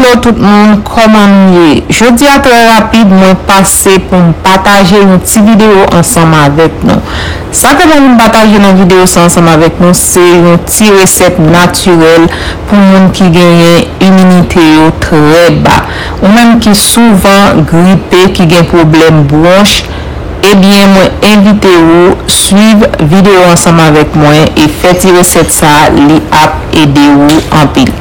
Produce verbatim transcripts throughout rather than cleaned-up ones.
Hello tout moun, kòman nou ye? Jodi a trè rapid, mwen pase pou m pataje yon ti videyo ansanm avèk nou. Sa ke mwen vin pataje nan videyo sa ansanm avèk nou, se yon ti resèt natirèl pou moun ki genyen iminite yo trè ba. Ou menm ki souvan gripe, ki gen pwoblèm bwonch, ebyen, mwen envite ou swiv videyo ansanm avèk mwen e fè ti resèt sa, li ap ede ou anpil.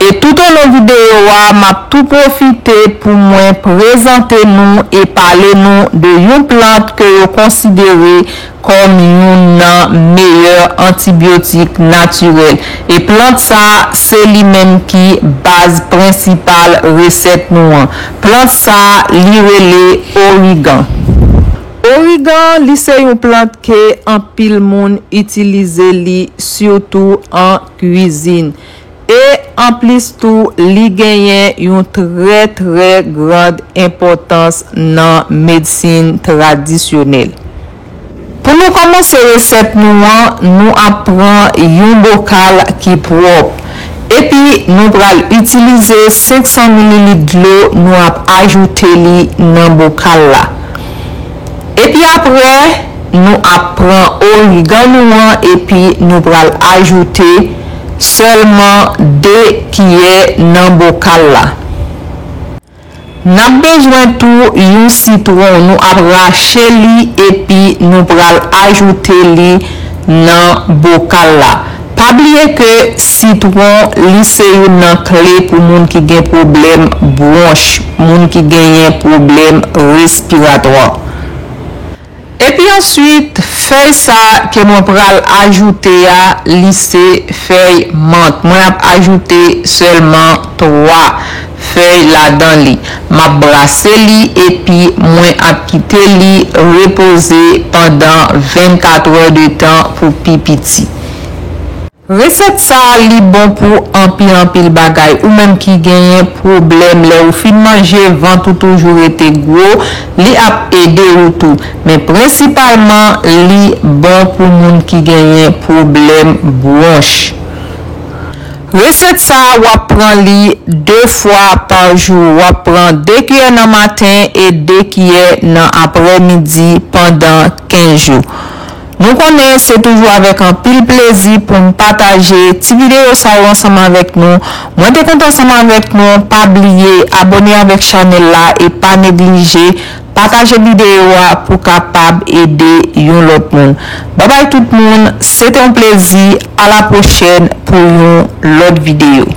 E toutolon videyo a, m ap tou pwofite pou mwen prezante nou e pale nou de yon plant ke yo konsidere kòm youn nan meyè antibyotik natirèl. E plant sa, se li menm ki baz prensipal resèt nou an. Plant sa, li rele origan. Origan, li se yon plant ke anpil moun itilize li, sitou an kwizin. E anplis tou, li genyen yon trè, trè grand enpòtans nan medsin tradisyonèl. Pou nou kòmanse resèt nou an, nou ap pran yon bokal ki pwòp. Epi, nou pral itilize senk san mililit dlo, nou ap ajoute li nan bokal la. Epi apre, nou ap pran origan nou an epi nou pral ajoute sèlman de kiyè nan bokal la. N ap bezwen tou yon sitwon, nou ap rache li epi nou pral ajoute li nan bokal la. Pa bliye ke sitwon, li se youn nan kle pou moun ki gen pwoblèm bwonch, moun ki genyen pwoblèm respiratwa. Epi answit, fèy sa ke mwen pral ajoute a, li se fèy mant. Mwen ap ajoute sèlman twa fèy ladan li. M ap brase li epi mwen ap kite li repoze pandan vennkat è de tan pou pi piti. Resèt sa a, li bon pou anpil, anpil bagay. Ou menm ki genyen pwoblèm lè ou fin manje, vant ou toujou rete gwo, li ap ede ou tou. Men prensipalman, li bon pou moun ki genyen pwoblèm bwonch. Resèt sa a, w ap pran li de fwa pa jou. W ap pran de kiyè nan maten e de kiyè nan aprèmidi pandan kenz jou. Nou konnen se toujou avèk anpil plezi pou m pataje ti videyo sa yo ansanm avèk nou. Mwen te kontan ansanm avèk nou. Pa bliye abòne avèk chanèl la e pa neglije pataje videyo a pou kapab ede yon lòt moun. Babay tout moun, se te yon plezi. A la pwochèn pou yon lòt videyo.